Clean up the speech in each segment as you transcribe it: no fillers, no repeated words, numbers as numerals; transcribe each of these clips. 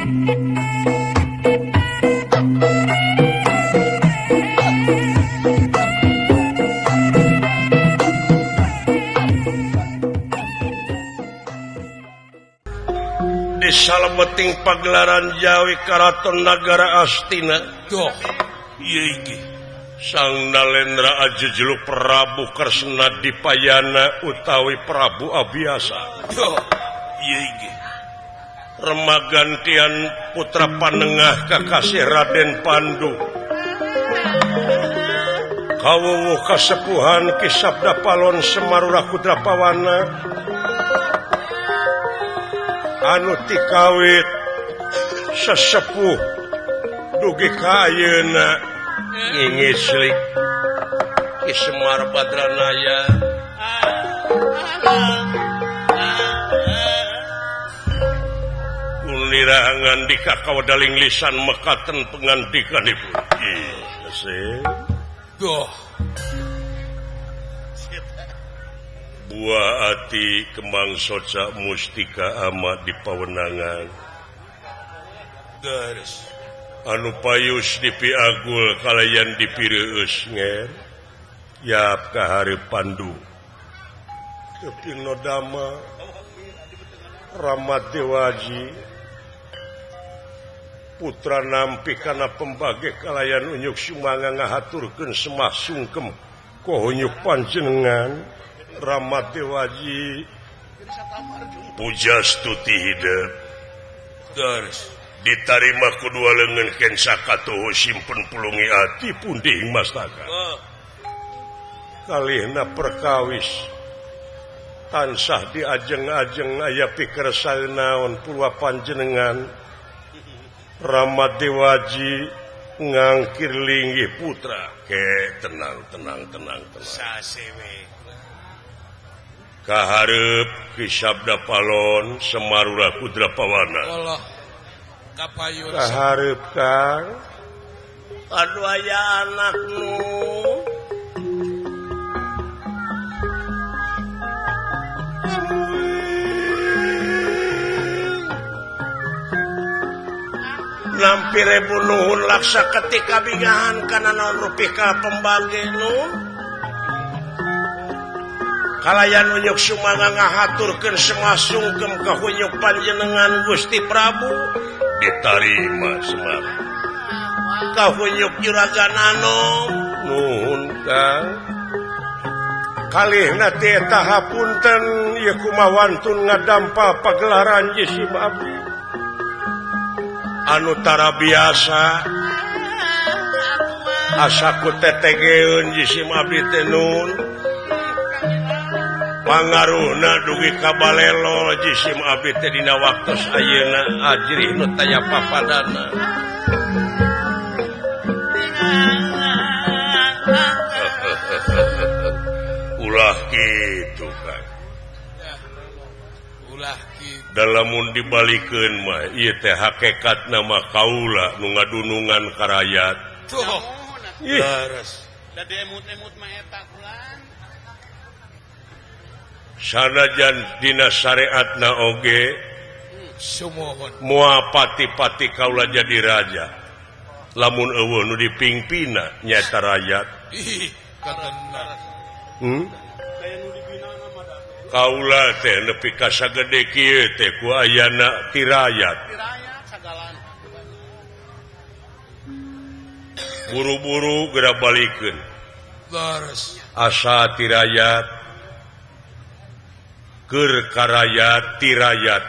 Di salebeting pagelaran Jawi Karaton Nagara Astina. Duh, ieu iki Sang Nalendra Ajejluk Prabu Kresna Dipayana utawi Prabu Abiyasa. Duh, ieu iki remagantian putra panengah kakasih Raden Pandu. Kawuwuh kasepuhan Ki Sabda Palon Semarurah Kudra Pawana anu tikawit sesepuh dugi ka ayeuna ngingislik Ki Semar Badranaya. Kunirahangan di kakawedaling lisan mekaten pengandikanipun. Duh. Buah ati kembang soca mustika ama di pawenangan. Deres. Anu payus dipiagul kalayan dipireueus nger. Yap kahari Pandu. Keping nodama Ramat Dewaji putra nampi kana pembage kalayan unyuk sumanga ngahaturkeun semah sungkem kohunyuk panjenengan Ramat Dewaji pujastuti hidup. Terus ditarima ku dua lengan kensa katuhu simpen pulungi ati punding mastaka. Kalihna perkawis tansah diajeng-ajeng aya pikersa naon pulwa panjenengan Ramat Dewaji ngangkir linggih putra. Ke tenang tenang tenang tenang. Sasewe. Kaharep Ki Sabda Palon Semarurah Kudra Pawana. Allah kapayun. Kaharep Kang. Aduh aya anakmu. Nampi rebu nuhun laksa ketika bingahan kana naon rupi ka pembage nun. Kalayan unyuk sumanga ngahaturkeun semah sungkem ka hunyuk panjenengan Gusti Prabu ditarima Semar. Ka hunyuk juragan anom nuhun Kang. Kalihna teh eta hapunten ieu kumaha wantun ngadampa pagelaran jisim abdi. Anu tara biasa asa ku tetegeun jisim abdi teh nun. Pangaruhna dugi ka balelo jisim abdi teh dina waktos ayeuna ajrih nu taya papadana. Ulah kitu Kang. Ulah kitu. Dalamun dibalikeun mah ieu teh hakikatna mah kaula nu ngadunungan ka rakyat. Tuh. Leres. Da diemut-emut mah eta kulan. Sanajan dina syariatna oge moal pati-pati kaula jadi raja. Lamun eueuh nu dipingpina nyaeta rakyat. Kaula teh nepi ka sagede kieu teh ku ayana ti rakyat. Buru-buru geura balikeun. Asa ti rakyat keur karayat tirayat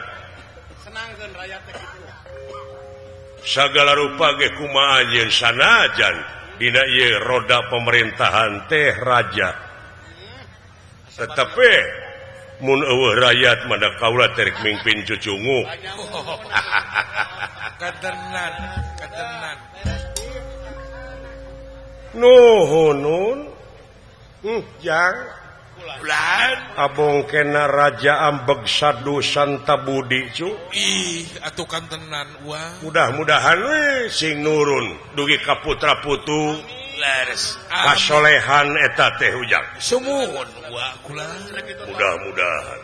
sagala rupa ge kumaha anjeun sanajan dina ieu roda pemerintahan teh raja. Tetapi mun eueuh rakyat mah da kaula teh rek mingpin cucungu. Katenan, katenan. Nuhun nun. Jang Bulan abong kena raja ambeg sadu santa budi cu. Ih atuh kantenan wah. Mudah-mudahan we sing nurun dugi ka putra putu. Leres. Kasolehan eta teh ujang. Sumuhun wa kula. Mudah-mudahan.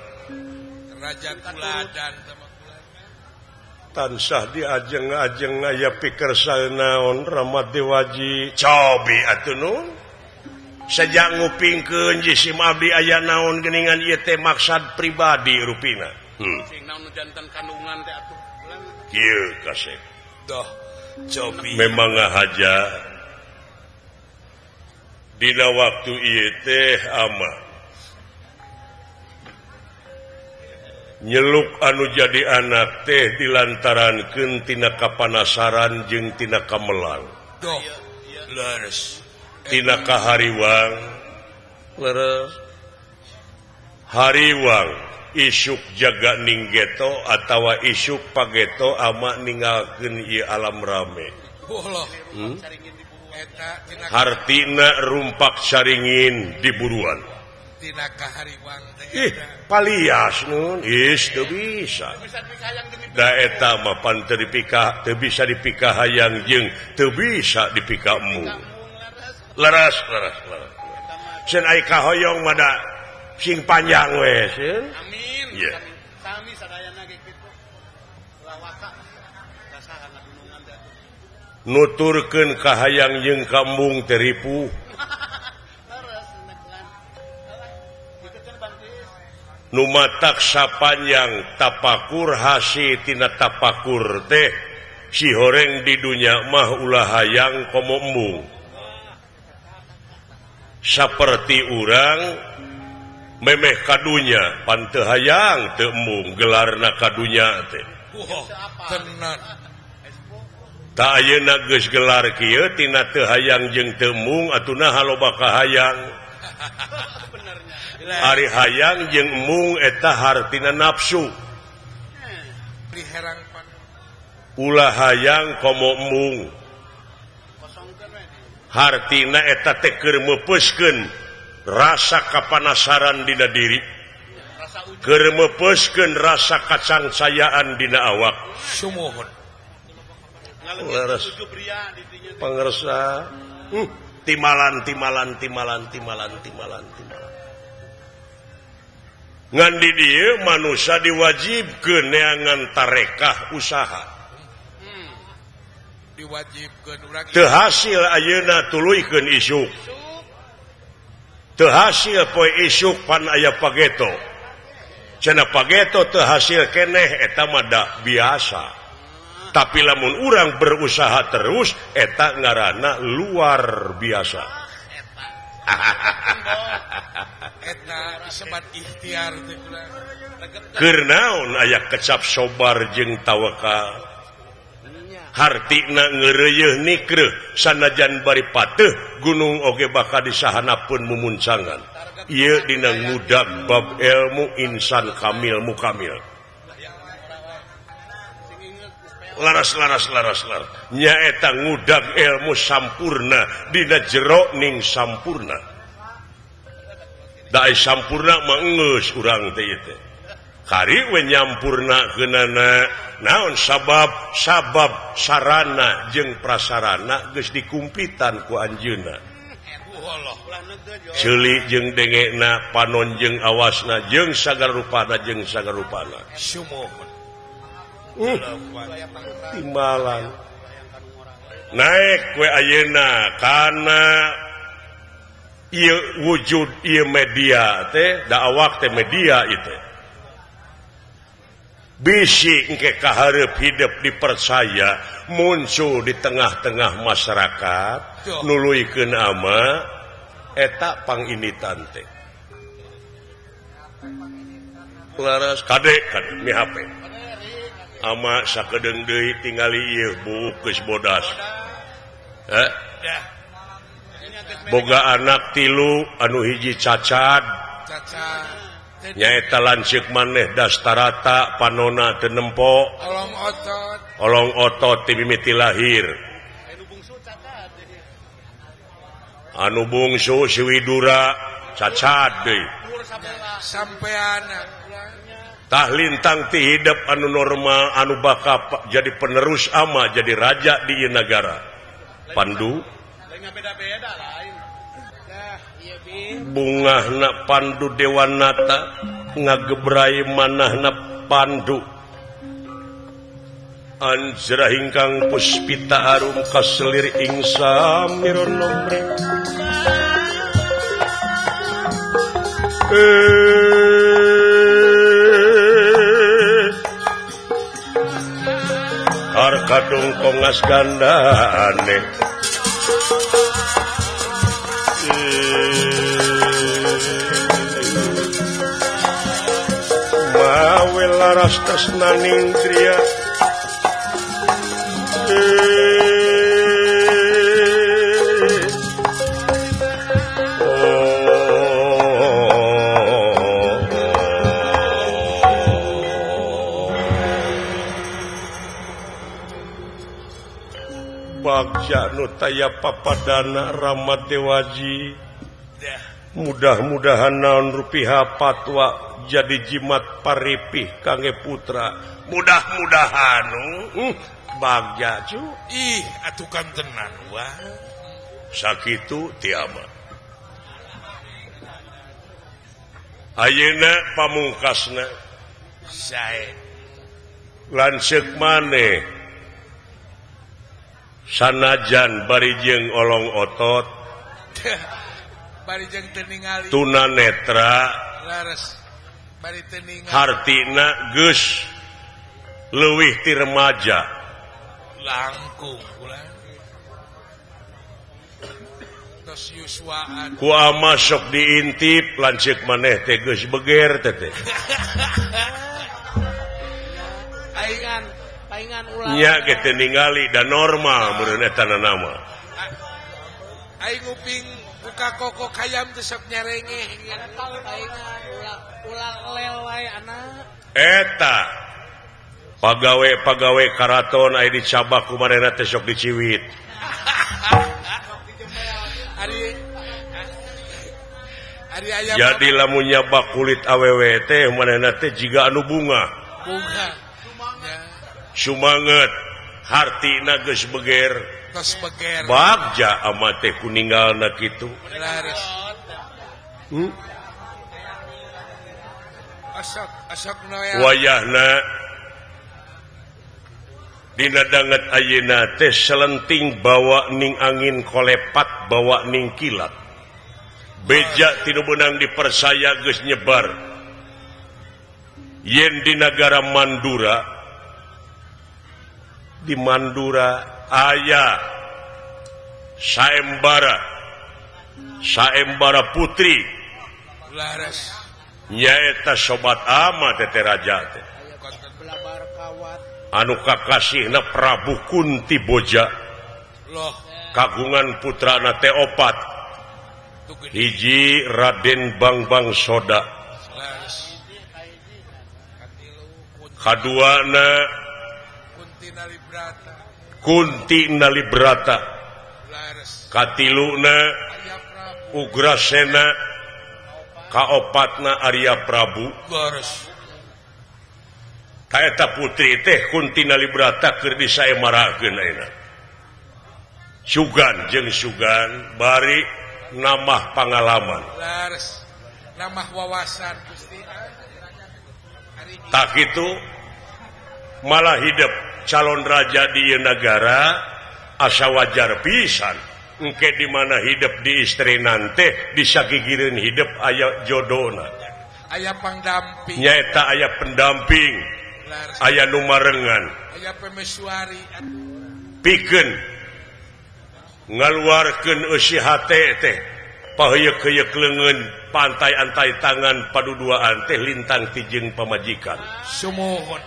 Raja kula dan sama kula. Tansah diajeng-ajeng aya pikersa naon Rama Dewaji cobi atuh nun sejak ngupingkeun jisim abdi aya naon geuningan ieu teh maksad pribadi rupina. Sing naon nu janten kandungan teh atuh kieu kasep doh cobi memang ngahaja dina waktu ieu teh ama nyeluk anu jadi anak teh dilantarankeun tina kapanasaran jeung tina kamelang. Doh, leres. Tina kahariwang, leres. Hariwang isuk jaga ninggeto atawa isuk pageto ama ninggalkeun ieu alam rame. Hartina rumpak caringin di buruan. Ih, palias nun, is teu bisa. Da eta mah pan teu dipika, teu bisa dipikahayang jeung teu bisa dipikamu. Leres, leres, leres. Sen ai kahoyong mah da sing panjang we, sen. Amin. Yeah. Sami sadayana ge kitu. Lawaka rasahan ngadunungan teh. Nuturkeun kahayang jeung kambung teh ripuh. Nu matak sapanjang tapakur hasi tina tapakur teh si horeng di dunya mah ulah hayang komo embung. Saperti urang memeh kadunya pan teu hayang teu embung gelarna kadunya teh. Tenan. Ta ayeuna geus gelar kieu tina teu hayang jeung teu embung atuh loba kahayang. Ari hayang jeung embung eta hartina nafsu. Ulah hayang komo embung. Hartina eta teh keur meupeuskeun rasa kapanasaran dina diri. Keur meupeuskeun rasa kacangcayaan dina awak. Sumuhun. Leres. Pangersa. Timalan timalan timalan timalan timalan timalan. Ngan di dieu manusia diwajibkeun neangan tarekah usaha. Diwajibkeun urang. Teu hasil ayeuna tuluykeun isuk. Teu hasil poe isuk pan aya pageto. Cenah pageto teu hasil keneh eta mah da biasa. Tapi lamun urang berusaha terus eta ngaranna luar biasa. Eta disebat ikhtiar teh kula. Keur naon aya kecap sobar jeung tawakal. Hartina ngeureuyeuh nikreuh sanajan bari pateuh gunung oge bakal disahanapeun mumuncangan. Ieu dina ngudag bab ilmu insan kamil mukamil. Laras laras laras laras nyaeta ngudag ilmu sampurna dina jero ning sampurna. Da ai sampurna mah geus urang teh ieu teh. Kari we nyampurna keunana naon sabab sabab sarana jeung prasarana geus dikumpitan ku anjeunna. Ceuli jeung dengekna panon jeung awasna jeung sagala rupana jeung sagala rupana. Sumuhun. Timbalan naik we ayeuna kana ieu wujud ieu media teh da awak teh media ieu teh bisi engke kahareup hidup dipercaya muncul di tengah-tengah masyarakat nuluykeun ama eta panginitan teh laras kade kade mi HP ama sakedeung deui tingali ieu buuk geus bodas. Boga anak tilu anu hiji cacat. Nyaeta lanceuk maneh dastarata panona teu nempo. Olong otot. Olong otot ti mimiti lahir. Anu bungsu si Widura cacat deui. Sampean tah lintang ti hidup anu normal anu bakal jadi penerus ama jadi raja di ieu nagara. Pandu bungahna Pandu Dewanata ngagebrai manahna Pandu. Anjra ingkang puspita arum kaselir ing samira nomre Arkadung kongas gandane Mawe laras tresnaning griya Bagja nu taya papadana Rama Dewaji mudah-mudahan naon rupiah patwa jadi jimat paripih kangge putra mudah-mudahan bagja cu ih atukan tenan wah sakitu tiama ayeuna pamungkasna sae lanceuk maneh sanajan bari jeung olong otot bari jeung teu ningali tunanetra laras bari teu ningali hartina geus leuwih ti remaja langkung ulah tos yuswaan ku ama sok diintip lanceuk maneh teh geus beger teh teh paingan paingan ulah nya ge teu ningali da normal meureun eta nama aing nguping buka koko kayam teh sok nyarengeh paingan ulah ulah lel wae anak eta pagawe-pagawe karaton aya dicabak ku manehna teh sok diciwit. Ari aya jadi lamun nyabak kulit awewe teh manehna teh jiga anu bunga. Bunga. Sumanget hartina geus beger. Tos beger. Bagja ama teh kuninggalna kitu. Laris. Asok asok noya. Wayahna dina danget ayeuna teh selenting bawa ning angin kolepat bawa ning kilat beja tinu beunang dipersaya geus nyebar yen di nagara Mandura di Mandura aya saembara saembara putri laras nyaeta sobat ama teh raja teh anu kakasihna Prabu Kunti Boja loh kagungan putrana teh opat hiji Raden Bangbang Soda kaduana Kunti Nalibrata katiluna Ugrasena kaopatna Arya Prabu kaeta putri teh Kunti Nalibrata keur disaemarakeun ayeuna sugan jeung sugan bari nambah pangalaman laras nambah wawasan Gusti tak kitu malah hidup calon raja di ieu nagara asa wajar pisan engke di mana hidup di istrinan teh disagigireun hidup aya jodona aya pangdamping nyaeta aya pendamping aya nu marengan aya pemesuari pikeun ngaluarkeun eusi hate teh paheuyeuk-heuyeuk leungeun pantai-antai tangan paduduaan teh lintang ti jeung pamajikan sumuhun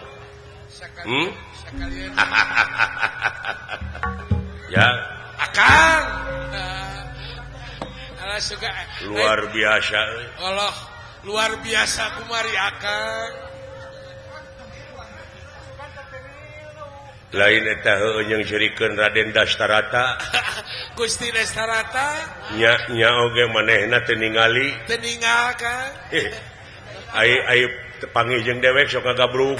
ya akang suka luar biasa Allah luar biasa kumari akang lain eta heueuh jeung cerikeun Raden Dastarata Gusti Dastarata nya nya oge manehna teu ningali teu ningal kan ai ai panggih jeung dewek sok ngagabrug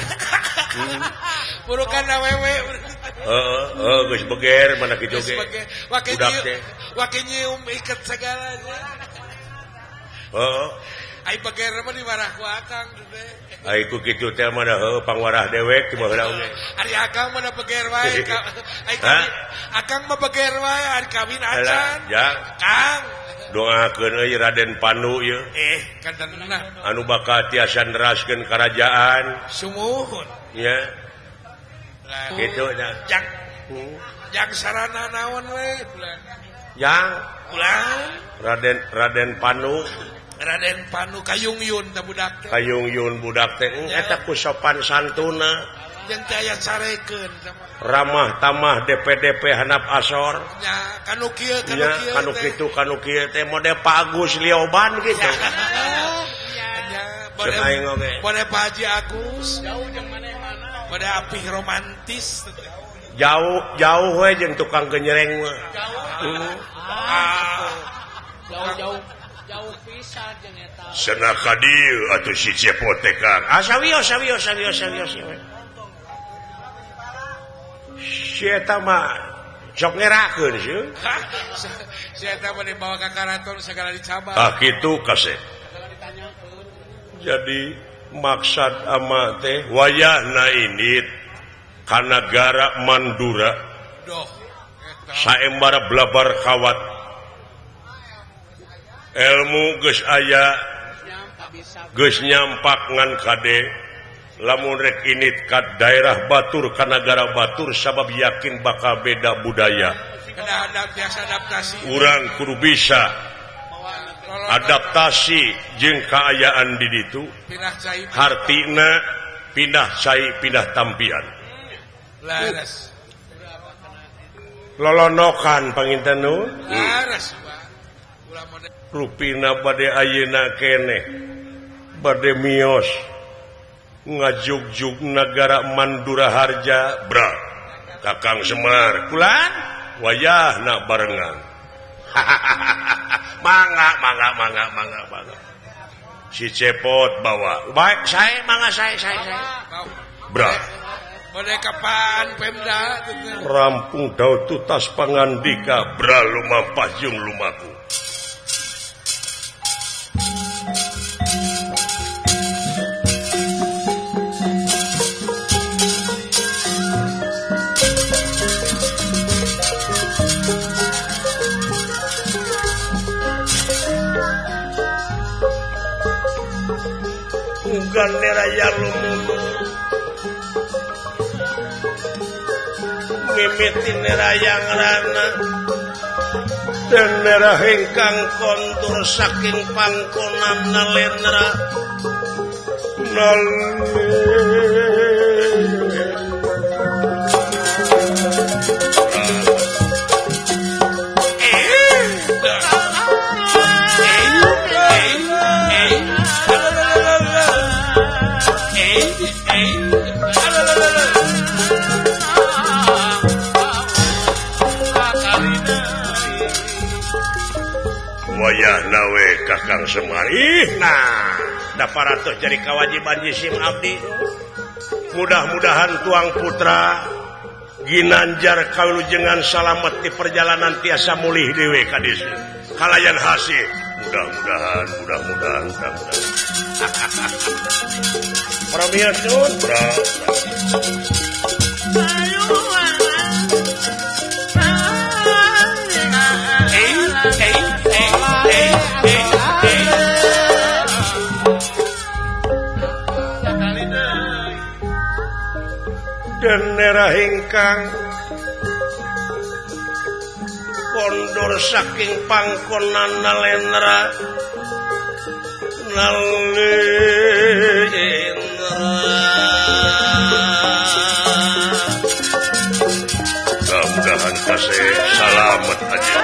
burukan awewe heeh heuh geus beger mana kitu ge wake nyium iket segalanya heeh Ai beger mah diwarah ku akang teh. Ai ku kitu teh mah da heuh pangwarah dewek di baheula oge. Ari akang mah da beger wae. Ai akang mah beger wae ari kawin acan. Ya. Kang doakeun euy Raden Pandu ieu. Kantenna. Anu bakal tiasa neraskeun karajaan. Sumuhun. Nya. Kitu nya. Jang. Jang sarana naon we bulan. Jang bulan Raden Pandu. Raden Pandu kayungyun teh budak teh. Kayungyun budak teh eta ku sopan santuna. Jeung teh aya carekeun ramah tamah DPDP handap asor. Nya kanu kieu kanu kieu. Kanu kitu kanu kieu teh model Pak Agus Lioban gitu. Nya boleh Pak Haji Agus. Jauh jeung maneh-mana. Bade apih romantis. Jauh jauh we jeung tukang genyereng mah. Jauh. Jauh-jauh. Jauh pisan jeung eta. Cenah ka dieu atuh si Cepot teh Kang. Ah sawios sawios sawios sawios. Si eta mah sok ngerakeun sieun. Si eta mah dibawa ka karaton segala dicabak. Ah kitu kasep. Jadi maksad ama teh wayahna indit ka nagara Mandura. Doh. Saembara blabar kawat. Ilmu geus aya geus nyampak ngan kade lamun rek init ka daerah batur ka nagara batur sabab yakin bakal beda budaya. Urang kudu bisa adaptasi jeung kaayaan di ditu. Hartina pindah cai pindah tampian. Lolonokan panginten nu. Rupina bade ayeuna keneh bade mios ngajugjug nagara Mandura Harja bra Kakang Semar kulan wayahna barengan. Mangga mangga mangga mangga mangga si Cepot bawa baik saya mangga saya bra bade kapan Pemda rampung daud tutas pangandika bra lumampah jeung lumaku. Neraya lumuku mimiti neraya ngrana dan merah ingkang kontur saking pangkonan nalendra wayah nawe Kakang Semar. Ih nah daparatos jadi kewajiban jisim abdi. Mudah-mudahan tuang putra ginanjar kawilujengan salamet di perjalanan tiasa mulih dewe ka dieu. Kalayan hasil. Mudah-mudahan, mudah-mudahan, mudah-mudahan. Para nun, bra. Dan merah ingkang kondor saking pangkonan nalendra nalendra. Mudah-mudahan kasih salamet aja.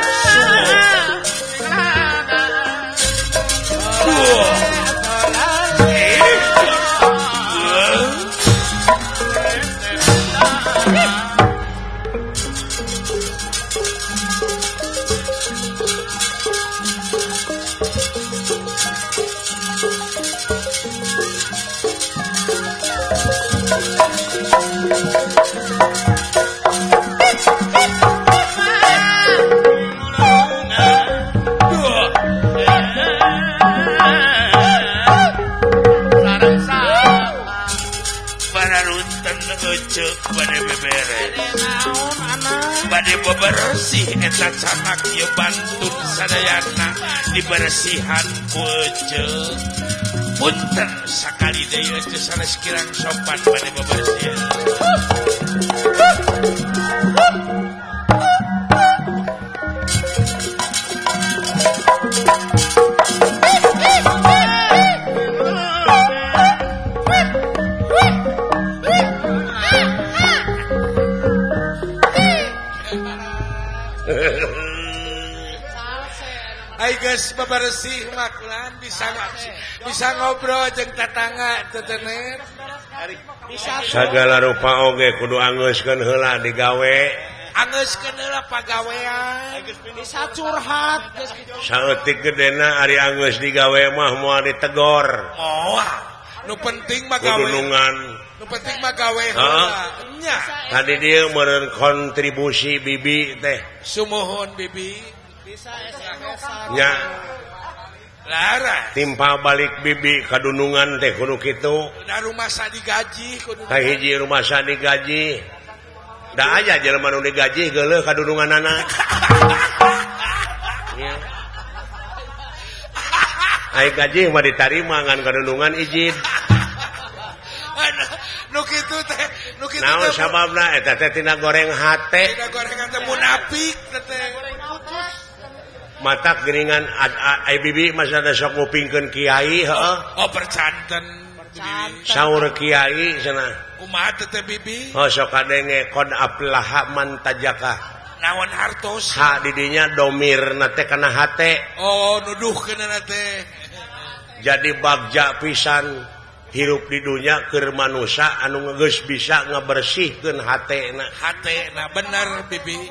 Ece bade beberes bade bebersih eta canak ieu bantun sadayana dibersihan ku Ece punten sakali deui Ece sanes kirang sopan bade bebersihan. Ai geus bebersih mah kulan bisa ngobrol jeung tetangga tetenet. Sagala rupa oge kudu angeuskeun heula digawe. Angeuskeun heula pagawean. Bisa curhat. Saeutik gedena ari angeus digawe mah moal ditegor. Moal. Nu penting mah gawe. Kudunungan. Nu penting mah gawe heula. Nya. Tadi dieu meureun kontribusi bibi teh. Sumuhun bibi. Nya. Lara. Timpa balik bibi kadunungan teh kudu kitu. Da rumah digaji kudu. Kahiji rumah digaji. Da aya jelema nu digaji geuleuh kadununganana. Nya. Ai gaji mah ditarima ngan kadunungan izin. Nu kitu teh, nu kitu teh. Naon sababna eta teh tina goreng hate. Tina goreng hate munafik teh. Matak geuningan ai bibi masa da sok ngupingkeun kiai heuh. Oh percanten bibi. Saur kiai cenah. Kumaha teh bibi? Oh sok kadenge qad aflaha man tajaka. Naon hartos? Ha di dinya domirna teh kana hate. Oh nuduhkeunana teh. Jadi bagja pisan hirup di dunya keur manusa anu geus bisa ngabersihkeun hatena. Hatena bener bibi.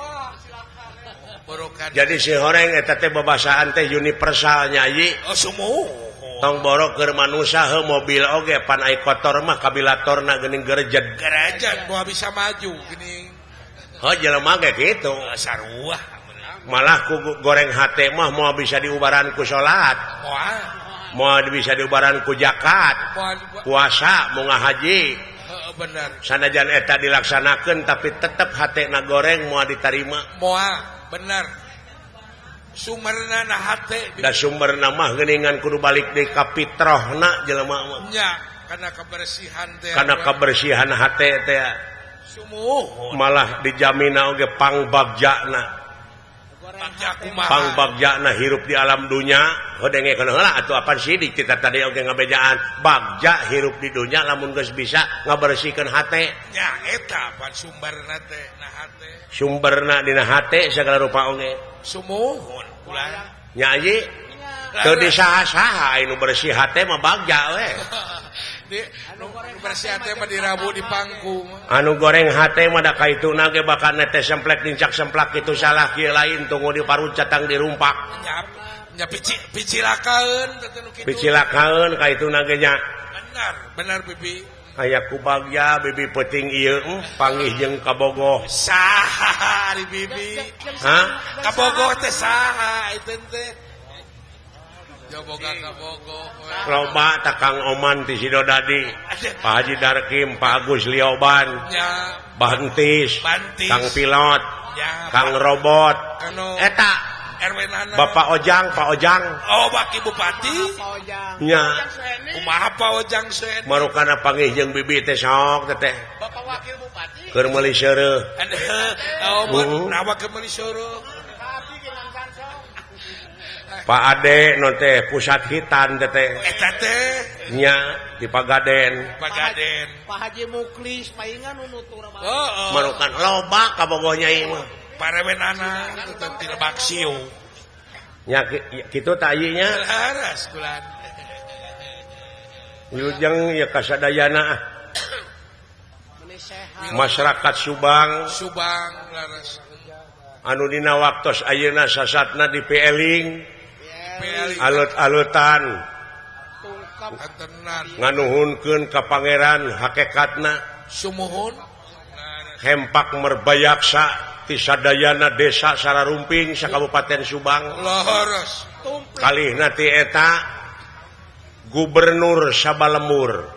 Jadi si horeng eta teh babasaan teh universal nyai. Oh sumuh. Tong borok keur manusa heuh mobil oge pan ai kotor mah kabilatorna geuning gerejed. Gerejed moal bisa maju geuning. Heuh jelema ge kitu. Sarua. Malah ku goreng hate mah moal bisa diubaran ku salat. Moal. Moal bisa diubaran ku zakat. Puasa mau ngahaji. Heuh bener. Sanajan eta dilaksanakeun tapi tetep hatena goreng moal ditarima. Moal. Benar. Sumberna na hate. Da sumberna mah geuningan kudu balik deui ka fitrahna jelema mah. Nya, kana kebersihan teh. Kana kebersihan hate teh. Sumuhun. Malah dijamina oge pangbagjana. Bagja kumaha? Pangbagjana hirup di alam dunya. Heuh dengekeun heula atuh apan sidik kita tadi oge ngabejaan. Bagja hirup di dunya lamun geus bisa ngabersihkeun hate. Nya eta pan sumberna teh na hate. Sumberna dina hate sagala rupa oge. Sumuhun ulah. Nya ieu teu disaha-saha anu bersih hate mah bagja we. Di anu bersih hate mah dirabu di pangku. Anu goreng hate mah da kaituna ge bakal netes semplek nincak semplak kitu salah kieu lain tunggu di parut catang dirumpak. Nya nya picilakaeun teh nu kitu. Picilakaeun kaituna ge nya. Benar, benar bibi. Aya ku bagja bibi peuting ieu panggih jeung kabogoh. Saha ari bibi? Hah? Kabogoh teh saha itu teh? Joboga kabogoh. Loba ta Kang Oman ti Sidodadi. Pak Haji Darkim, Pak Agus Lioban. Nya. Bantis, Bantis. Kang Pilot, ya, Kang Robot. Eta RW nana. Bapak Ojang, Pak Ojang. Oh, baki bupati. Pak Ojang. Nya. Kumaha Pak Ojang Sueni? Marukana panggih jeung bibi teh sok teh. Bapak wakil bupati. Keur meuli seureuh. Oh, nawa keur meuli seureuh. Pak Ade non teh pusat hitan teh teh. Eta teh. Nya di Pagaden. Pagaden. Pak Haji Muklis paingan nu nutur. Heeh. Marukan loba kabogoh nyai mah. Parewenana tetep tidak baksiu. Nya kitu ta ieu nya. Laras kulan. Wilujeng ya kasadayana. Masyarakat Subang. Subang laras. Anu dina waktos ayeuna sasatna di Peeling. Alut-alutan. Nganuhunkeun ka pangeran hakekatna. Sumuhun. Hempak merbayaksa ti sadayana desa Sararumping sakabupaten Subang. Leres. Kalihna ti eta gubernur sabalembur.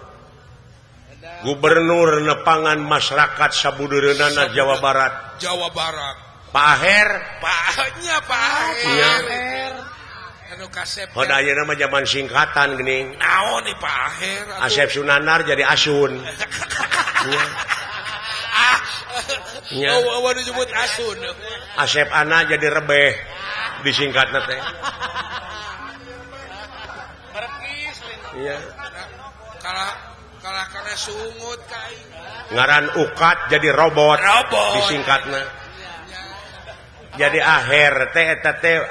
Gubernur nepangan masyarakat sabudereunana Jawa Barat. Jawa Barat. Pak Aher, Pak-nya Pak Aher. Anu kasep. Hoda ayeuna mah zaman singkatan geuning. Naon nih Pak Aher atuh. Asep Sunandar jadi Asun. Nya. Ah. Nya. Oh, disebut Asun. Asep Ana jadi Rebeh disingkatna teh. Iya. Kalah karena sungut kain. Ngaran Ukat jadi robot. Robot. Disingkatna. Jadi Aher teh eta teh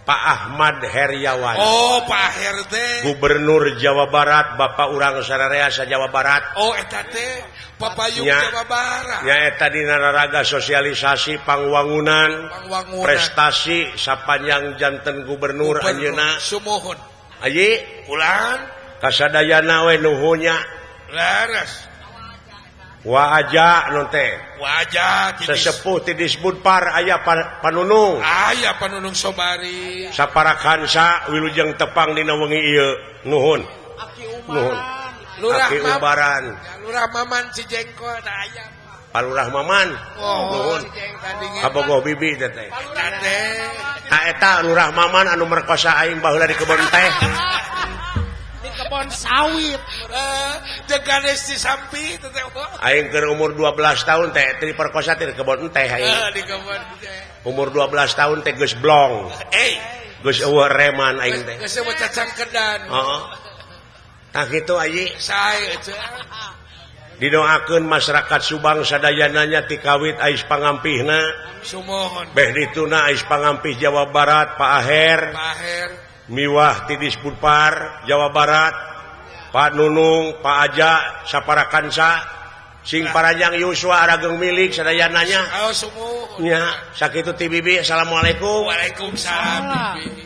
Pak Ahmad Heryawan. Oh, Pak Aher teh. Gubernur Jawa Barat, Bapak urang sararea sa Jawa Barat. Oh, eta teh Papayung Jawa Barat. Nya eta dina raraga sosialisasi pangwangunan, prestasi sapanjang janten gubernur anjeunna. Sumuhun. Ayi, ulang kasadayana we nuhunya. Leres. Wa aja non teh. Wa aja sesepuh ti Disbudpar aya Panunung. Aya Panunung Sobari. Saparakansa wilujeng tepang dina wengi ieu. Nuhun. Aki Nuhun. Lurah Aki Ubaran. Ya, Lurah Maman Cijengkol da aya. Palurah Maman. Oh, nuhun. Kabogoh bibi teh teh. Ha eta Lurah Maman anu merkosa aing baheula di kebon teh. Kebon sawit. Jaganes di sampi teh. Aing keur umur 12 tahun teh teu diperkosa teh di kebon teh aing. Di kebon teh. Umur 12 tahun teh geus blong. Geus eueuh reman aing teh. Geus eueuh cacangkedan. Heeh. Tah kitu ayi. Sae eueuh. Didoakeun masyarakat Subang sadayananya ti kawit ais pangampihna. Sumuhun. Beh dituna ais pangampih Jawa Barat Pak Aher. Pak Aher. Miwah ti Disbudpar Jawa Barat Pak Nunung Pak Aja saparakansa sing paranjang yuswa arageng milik sadayananya. Oh, sumuhun. Nya sakitu ti bibi. Assalamualaikum. Waalaikumsalam bibi.